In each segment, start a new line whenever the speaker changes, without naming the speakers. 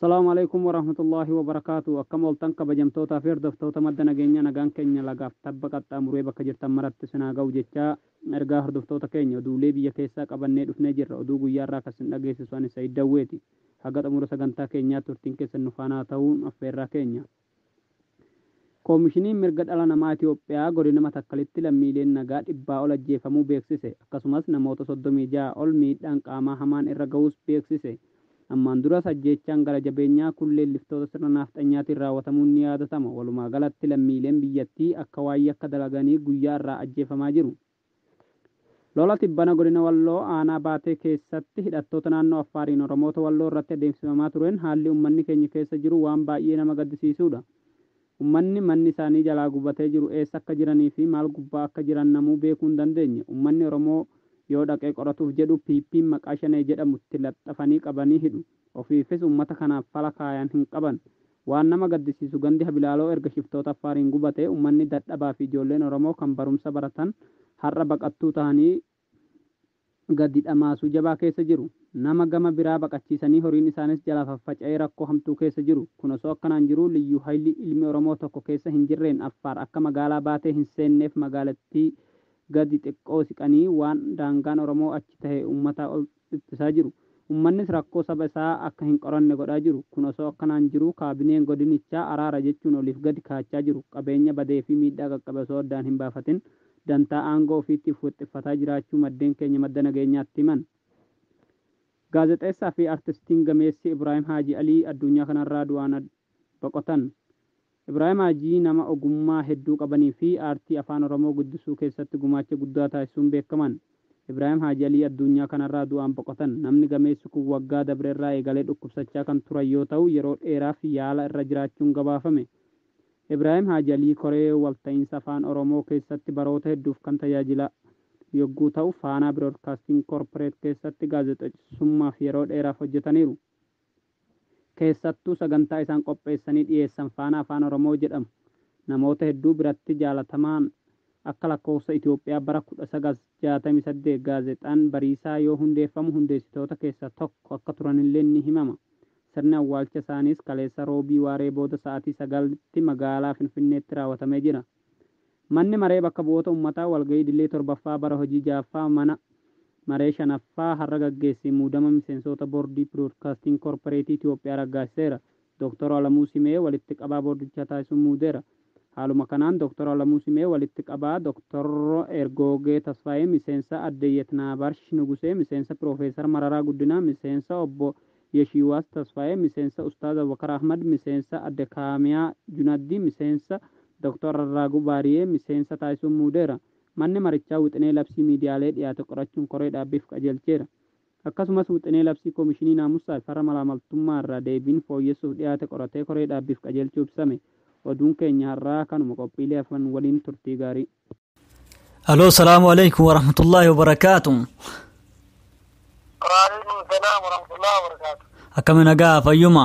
Assalaamu alaikum warahmatullaahi wabarakaatu. Akkam ooltan, kabajamtootaa fi hordoftoota madda nageenya? Nagaan keenya lagaaf tabba qaxxaamuree bakka jirtan maratti sinaa ga'u jechaa, ergaa hordoftoota keenya oduulee biyya keessaa qabannee dhufnee jirra. Oduu guyyaa irraa kan isin dhageessisu ani Sayid Dawweeti. Haga xumura sagantaa keenyaa turtiin keessan nu faanaa ta'uun affeerraa keenya. Koomishiniin mirga dhala namaa Itoophiyaa godina Matakkalitti lammiileen nagaa 100 ol ajjeefamuu beeksise. Akkasumas namoota 36 ol miidhaan qaamaa hamaan irra gahuus beeksise. Ammaan duras ajjeechaan gara jabeenyaa kun leelliftoota sirna naafxanyaatiin raawwatamuun ni yaadatama. Walumaa galatti lammiileen biyyattii akka waan yakka dalaganii guyyaa irraa ajjeefamaa jiru. Lola tibbana godina Walloo aanaa Baatee keessatti hidhattoota naannoo Affaariin Oromoota Walloo irratti adeemsifamaa tureen haalli ummanni keenya keessa jiru waan baay'ee nama gaddisiisuudha. Ummanni manni isaanii jalaa gubatee jiru eessa akka jiranii fi maal gubbaa akka jiran namuu beekuu hin dandeenye. Ummanni Oromoo yoo dhaqee qoratuuf jedhu PP'n maqaa Shanee jedhamu itti laxxafanii qabanii hidhu. Ofiifis ummata kanaaf fala kaayan hin qaban. Waan nama gaddisiisu gandi Habilaaloo erga shiftoota Affaariin gubatee ummanni dadhabaa fi ijoolleen Oromoo kan barumsa baratan har'a baqattuu tahanii gadi dhamaasuu jabaa keessa jiru. Nama gama biraa baqachiisanii horiin isaanis jalaa faffaca'ee rakkoo hamtuu keessa jiru. Kun osoo akkanaan jiruu Liyyuu Hayilii ilmi Oromoo tokko keessa hin jirreen Affaar akka magaalaa Baatee hin seenneef magaalattii gadi xiqqoo siqanii waan daangaan Oromoo achi tahe ummataa ol ittisaa jiru. Ummannis rakkoo saba isaa akka hin qoranne godhaa jiru. Kun osoo akkanaan jiruu kaabineen godinichaa araara jechuun oliif gadi kaachaa jiru. Qabeenya badee fi miidhaa qaqqabe osoo addaan hin baafatin dantaa aangoo ofiittiif wixxiffataa jiraachuu maddeen keenya madda nageenyaatti himan. Gaazexeessaa fi Artistiin gameessi Ibraahim Haaji Alii addunyaa kanarraa du'aan boqotan. Ibraahim Haajii nama ogummaa hedduu qabanii fi aartii Afaan Oromoo guddisuu keessatti gumaacha guddaa taasisuun beekaman. Ibraahim Haaji Alii addunyaa kanarraa du'aan boqotan. Namni gameessi kun waggaa dabrerraa eegalee dhukkubsachaa kan turan yoo ta'u yeroo dheeraaf yaala irra jiraachuun gabaafame. Ibraahim Haaji Alii koree walta'iinsa Afaan Oromoo keessatti baroota hedduuf kan tajaajila yogguu ta'u Faanaa Biroodkaastiin Korporeet keessatti gaazexeessummaaf yeroo dheeraaf hojjetaniiru. Keessattuu sagantaa isaan qopheessanii dhiyeessan Faanaa Afaan Oromoo jedhamu namoota hedduu biratti jaalatamaan. Akka lakkoofsa Itoophiyaa bara 1968 gaazexaan Bariisaa yoo hundeeffamu hundeessitoota keessaa tokko akka turanillee ni himama. Sirni awwaalcha isaaniis kaleessa Roobii waaree booda sa'aatii 9tti magaalaa Finfinneetti raawwatamee jira. Manni maree bakka bu'oota uummataa walgahii idilee 7ffaa bara hojii 6ffaa mana maree 5ffaa har'a gaggeesse muudama miseensota boordii Biroodkaastiin Korporeetii Itoophiyaa raggaasiseera. Dooktar Alamuu Simee walitti qabaa boordichaa taasisuun muudeera. Haaluma kanaan Dooktar Alamuu Simee walitti qabaa, Dooktar Ergoogee Tasfaayee miseensa, Adde Yetnaabarsh Nugusee miseensa, Piroofeesar Mararaa Guddinaa miseensa, Obbo Yeshiwaas Tasfaayee miseensa, Ustaaz Abubakar Ahmad miseensa, Adde Kaamiyaa Junaddii miseensa, Dooktar Arraaguu Baariyee miseensa taasisuun muudeera. Manni marichaa wixinee labsii miidiyaalee dhiyaate qorachuun koree dhaabbiif qajeelcheera. Akkasumas wixinee labsii koomishinii naamusaa fi farra malaamaltummaa irraa deebiin fooyyessuuf dhiyaate qoratee koree dhaabbiif qajeelchuu ibsame. Oduun keenya har'aa kanuma, qophiilee hafan waliin turtii gaarii.
Aloo, salaamu alaikum warahmatullaahi wabarakaatu.
Waalaikum salaam warahmatullahi wabarakatuh.
Akkami, nagaa fayyuma?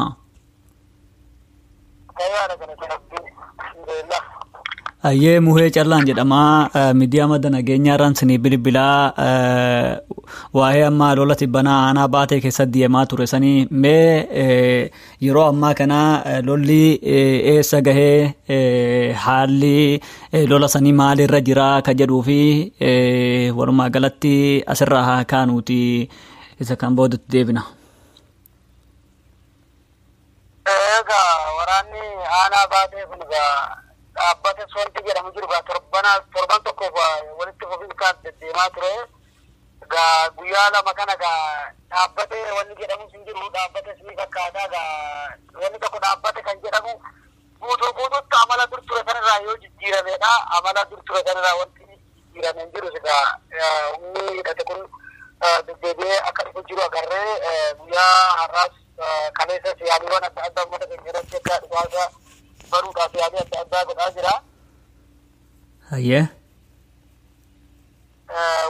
Fayyaadha kana kanatti. Alhamdulillah.
Ayyee, Muhee Callaan jedhama. Miidiyaa madda nageenyaa irraan sinii bilbilaa. Waa'ee ammaa lola tibbanaa aanaa Baatee keessatti deemaa ture sanii, mee yeroo ammaa kana lolli eessa gahee, haalli lola sanii maalirra jira ka jedhuu fi walumaa galatti asirraa haa kaanuuti, isa kan boodatti deebina.
Egaa waraanni aanaa Baatee kun egaa dhaabbata wanti jedhamu jiru egaa torban tokkoof walitti fufinsaan deddeemaa ture. Egaa guyyaa 2 kana egaa dhaabbate wanni jedhamu hin jiru, dhaabbate ni fakkaata. Egaa wanni tokko dhaabbate kan jedhamu guutuu guutuutti amala dur ture sanarraa yoo jijjiiramedha. Amala dur ture sanarraa wanti jijjiirame hin jiru. Egaa humni hidhate kun deddeebi'ee akka dhufu jiru agarree, guyyaa har'aas kaleessas yaaliiwwan adda addaa uummata keenya irratti akka dhukaasa baruudhaaf yaalii adda addaa godhaa jira.
Ayyee.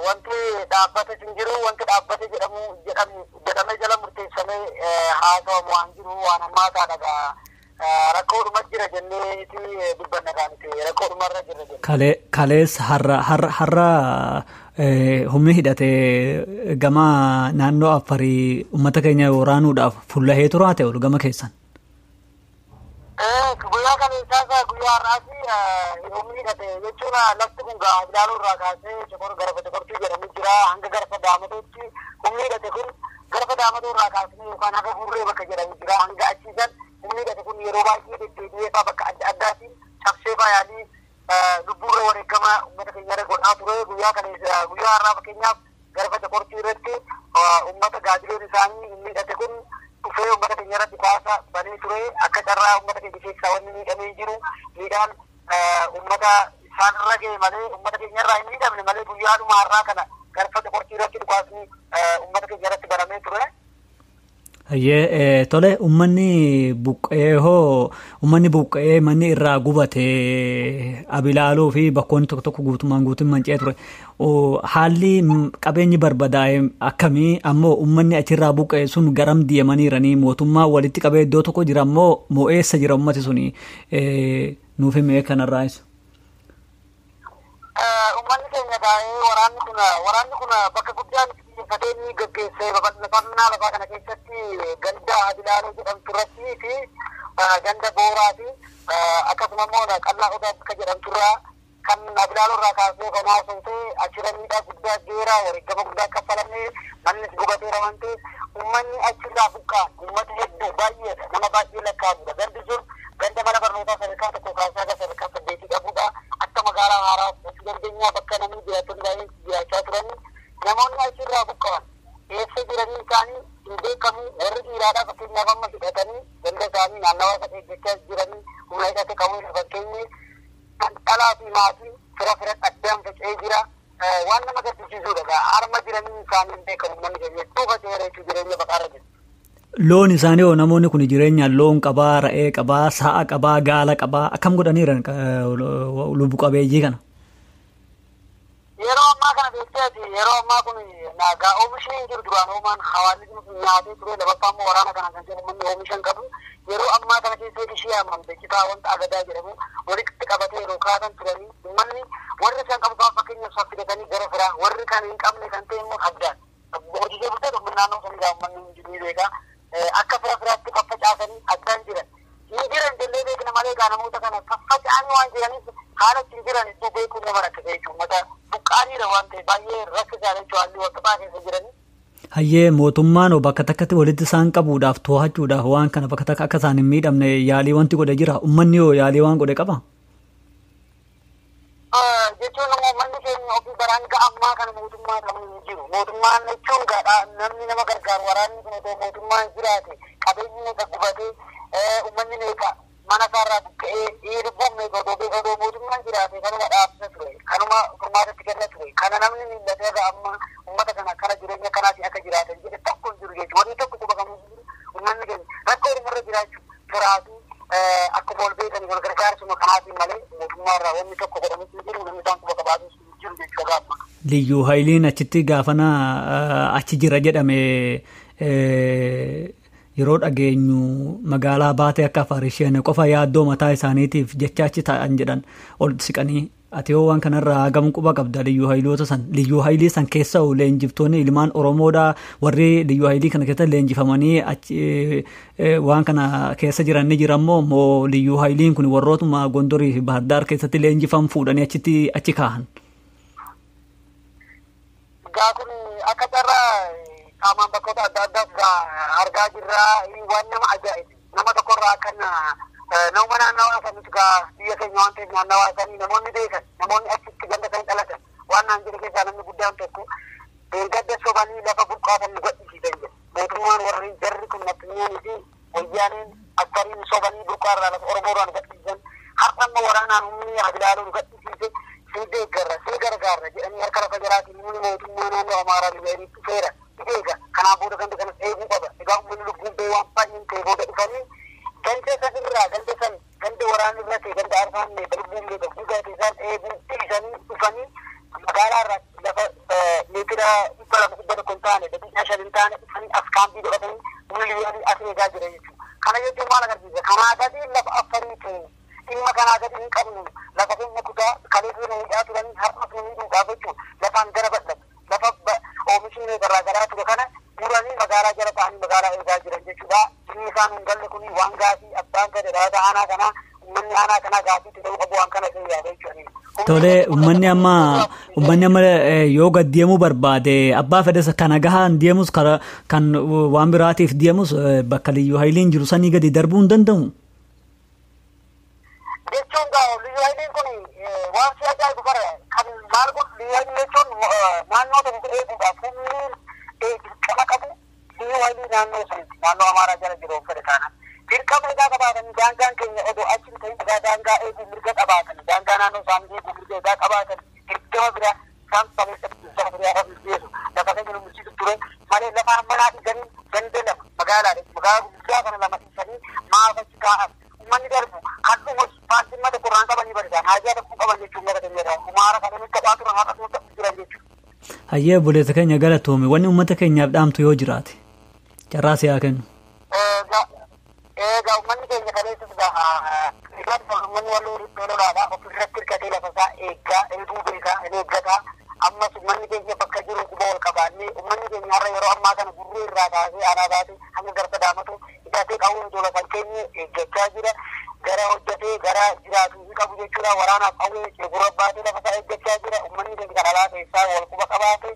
Wanti dhaabbate hin jiru, wanti dhaabbate jedhamu jedhamee jala murteessamee haasawamu waan jiru waan hammaataadha gaa. Rakkoodhuma jira jennee dubbanna kaaniti rakkoodhuma irra jirra jenne.
Kalees har'a humni hidhatee gama naannoo Affarii uummata keenya waraanuudhaaf fullahee turaa ta'e ol gama keessan.
Guyyaa kaleessaas guyyaa har'aas humni hidhate jechuun lafti kun Abilaaloo irraa kaasee garfa Coqortii jedhamu jira hanga garfa Daamatootti humni hidhate kun garfa Daamatoo irraa kaasnee yookaan haga Gurree bakka jedhamu jira hanga achiisan humni hidhate kun yeroo baay'ee deddeebi'ee fa'aa bakka adda addaatiin cabsee faayaalii lubbuurra wareegama uummata keenya irra godhaa ture guyyaa kaleessa guyyaa har'aa fakkeenyaaf garfa Coqortii irratti uummata gaadileen isaanii humni hidhate kun dhufee uummata keenya irratti baasa banee ture akka carraa uummata keenya keessaa wanni miidhamee jiru miidhaan uummata isaan irra ga'e malee uummata keenya irraa hin miidhamne malee guyyaadhuma har'aa kana garfa Coqortii irratti dhukaasni uummata keenya irratti banamee ture.
Hayyee tole uummanni buqqa'ee hoo uummanni buqqa'ee manni irraa gubate Abilaaloo fi bakkoonni tokko tokko guutummaan guutuun manca'ee ture. Haalli qabeenyi barbadaa'e akkamii ammoo uummanni achirraa buqqa'e sun garam deemaniiranii mootummaa walitti qabee iddoo tokko jira ammoo moo eessa jira uummati suni nuuf himee kanarraa isa.
Uummanni keenya taa'ee waraanni kun bakka guddaan xiyyeeffatee ni gaggeessee babal'ifannaa lafaa kana keessatti ganda Abilaaloo jedhamtu irratti fi ganda Booraa fi akkasuma immoo Qallaa Odaa bakka jedhamtu irraa kan Abilaaloo irraa kaasee kan haasofte achirra miidhaa guddaa geera wareegama guddaa kaffalamee mannis gubateera waan ta'eef uummanni achirraa buqqa'an uummata hedduu baay'eedha nama baay'ee lakkaa'amudha gandi sun ganda mana barnootaa sadarkaa tokko kaasee haga sadarkaa saddeetii qabudha akka magaalaa haaraa jechuu dandeenya bakka namni jiraattonni baay'een jiraachaa turanii namoonni achirraa buqqa'an eessa jiranii isaanii hin beekamu warri dhiiraadhaa fakkeenyaaf amma hidhatanii ganda isaanii naannawaa isa eeggachaa jiranii humna hidhate qabuun fakkeenyi kan dhalaa fi maatii fira fira addaan faca'ee jira waan nama gaddisiisudha harma jiranii isaanii hin beekamu namni keenya duuba seera jechuu jireenya baqaarra jiru.
Loon isaanii hoo namoonni kun jireenyaan loon qabaa, re'ee qabaa, sa'a qabaa, gaala qabaa akkam godhaniiran lubbu qabeeyyii kana?
Yeroo ammaa kana beekteeti yeroo ammaa kun nagaa oomishni hin jiru duraan oomaan hawaasni nyaatee ture labaffaa immoo waraana kana kan jedhamu manni oomisha hin qabu yeroo ammaa kana keessa ishee haamamte citaa wanta agadaa jedhamu walitti qabatee yeroo kaatan turanii uummanni warri isaan qabu fa'aa fakkeenyaaf saffidatanii gara firaa warri kan hin qabne kan ta'e immoo addaan horsiisee bultee tokko naannoo sanii gaa uummanni hin jiru ni beeka akka fira firaatti faffacaasanii addaan jiran hin jiran jennee beekna malee gaa namoota kana faffaca'anii waan jiraniif haala ittiin jiran iddoo beekuun nama rakkisa jechuudha uummata buqqaaniidha waan ta'eef baay'ee rakkisaadha jechuudha haalli walxaxaa keessa jiranii.
Hayyee mootummaan bakka takkatti walitti isaan qabuudhaaf to'achuudhaaf waan kana bakka takka akka isaan hin miidhamne yaalii wanti godhe jira uummanni hoo yaalii waan godhe qaba?
Jechuun uummanni keenya ofii baraan ga'a ammaa kana mootummaa qabu hin jiru. Mootummaan jechuun gaadhaa namni nama gargaaru waraanni kun otoo mootummaan jiraate qabeenyi meeqa gubatee uummanni meeqa mana isaarraa buqqa'ee lubbuun meeqa otoo beeku otoo mootummaan jiraate kanuma dhaabsisa ture kanuma furmaatatti kenna ture kana namni miillatee irra amma uummata kana kana jireenya kanaatiin akka jiraatan jedhe tokko hin jiru jechuudha. Wanni tokko quba qabu hin jiru uummanni keenya rakkoo irra jiraachuu firaa fi akkuma ol beekanii wal gargaarsuma kanaatiin malee mootummaa irraa wanni tokko godhamu hin jiru namni isaan quba qabaatus hin jiru jechuudha amma.
Liyyuu Haayiliin achitti gaafana achi jira jedhame yeroo dhageenyu magaalaa baatee akka Affaar isheen qofa yaaddoo mataa isaaniitiif jecha achi taa'an jedhan ol siqanii ati yoo waan kanarraa hagam quba qabda liyyuu haayiloota san liyyuu haayilii san keessa leenjiftoonni ilmaan Oromoodhaa warri liyyuu haayilii kana keessa leenjifamanii achi waan kana keessa jiran ni jiran moo liyyuu haayiliin kun warrootuma Gondorii fi Baahirdaar keessatti leenjifam fuudhanii achitti achi kaahan.
Gaa kun akka carraa qaamaan bakkoota adda addaas argaa jirra waan nama ajaa'ibu nama tokkorraa kan nama naannawaa sanitu gaa biyya keenya waan ta'eef naannawaa sanii namoonni beekan namoonni achitti ganda sanii dhalatan waan naan jedhe keessaa namni guddaan tokko deeggarsa sobanii lafa burqaasan nu gadhisiisan jedhe mootummaan warri jarri kun nafxanyaanii fi wayyaaneen akkariin sobanii burqaarraa lafa Oromoorraa nu gadhisiisan har'a amma waraanaan humni Abilaaloo nu gadhisiise si deeggarra si gargaarra jedhanii harka lafa jalaatiin humni mootummaa naannoo Amaaraa biyya dhufeera eega kanaaf booda ganda kanas eeguu qaba egaa uummanni lubbuun ba'ee waan baay'een ta'e booda dhufanii ganda san irraa ganda san ganda waraanni irra ta'e ganda arsaan meeqa lubbuun meeqa gugaate isaan eeguu dhiisanii dhufanii magaalaa irraa lafa meetira 200 100 hin taane daqiiqaa 5 hin taane dhufanii as kaampii godhatanii humni liyyuu as eegaa jira jechuudha. Kana jechuun maal agarsiisa? Kanaa gadi qabnu. Lafa keenya kutaa kaleessa miidhaa turanii har'a miidhuudhaaf jechuudha. Lafaan gara bal'atu. Lafa oomishni garaagaraa ture kana muranii magaalaa jala ta'anii magaalaa eegaa jiran jechuudha. Inni isaan hin galle kun waan gaafii abbaan gadi dhalata aanaa kanaa uummanni aanaa kanaa gaafii itti ta'uu qabu waan kana ta'e yaada jechuudha.
Tole uummanni amma yoo gad deemuu barbaade abbaa fedhes kana gahaan deemus kan waan biraatiif deemus bakka liyyuu hayiliin jiru sanii gadi darbuu hin danda'u.
Jechuun liyyuu hayiliin kun waan si ajaa'ibu bara kan maal godhu liyyuu hayilii jechuun naannoo tokko eeguudhaaf humni dirqama qabu liyyuu hayilii naannoo sanitti naannoo Amaaraa jala jiru fedhe taanaan. Dirqama egaa qabaatan daangaan keenya odoo achi hin ta'in egaa daangaa eeguu mirga qabaatan daangaa naannoo isaanii eeguu mirga egaa qabaatan dirqama bira isaan saba biraa geessu lafa keenya nu bulchiisu ture malee lafa manaa dhiisanii ganda lama magaalaadha magaalaa guddaa kana lama dhiisanii maaf achi kaa'an uummanni darbu kan dhumus paartiin mata qorraan qabanii barisan haajaa tokko qaban jechuun mata keenya irraa kumaara kan inni taphaa turan har'a turan jiran jechuudha.
Hayyee obboleessa keenya galatoome wanni uummata keenyaaf dhaamtu yoo jiraate carraa si haa kennu.
Egaa uummanni keenya kaleessas uummanni walloo lolaadha ofirratti hirkatee lafa isaa eeggaa eeguu beekaa hin eeggataa ammas uummanni keenya bakka jiru quba wal qabaannee uummanni keenya har'a yeroo ammaa kana gurruu irraa kaasee aanaa baatee hanga garba daamatu hidhatee qawwee tola kan keenye eeggachaa jira. Gara hojjetee gara jiraatu hin qabu jechuudha waraanaaf qawwee gurra baatee lafa isaa eeggachaa jira uummanni keenya kan alaa keessaa wal quba qabaate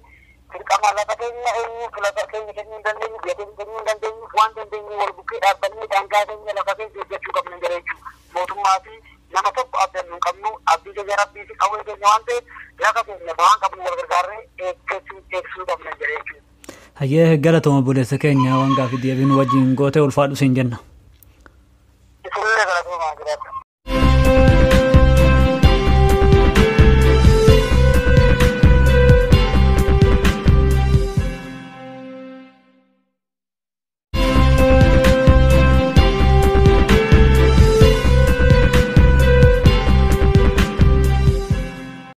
dirqama lafa keenya eenyuuf lafa keenya kennuu hin dandeenyu biyya keenya kennuu hin dandeenyu waan dandeenyu wal bukkee dhaabbannee daangaa keenya lafa keenya eeggachuu qabna jira jechuudha. Mootummaa fi nama tokko abdannu hin qabnu abdii keenya rabbii fi qawwee keenya waan ta'eef lafa keenya waan qabnu wal gargaarree eeggachuu eegsisuu qabna jira jechuudha.
Hayyee galatooma obboleessa keenya waan gaafii deebiin wajjin gootee ulfaadhu siin jenna.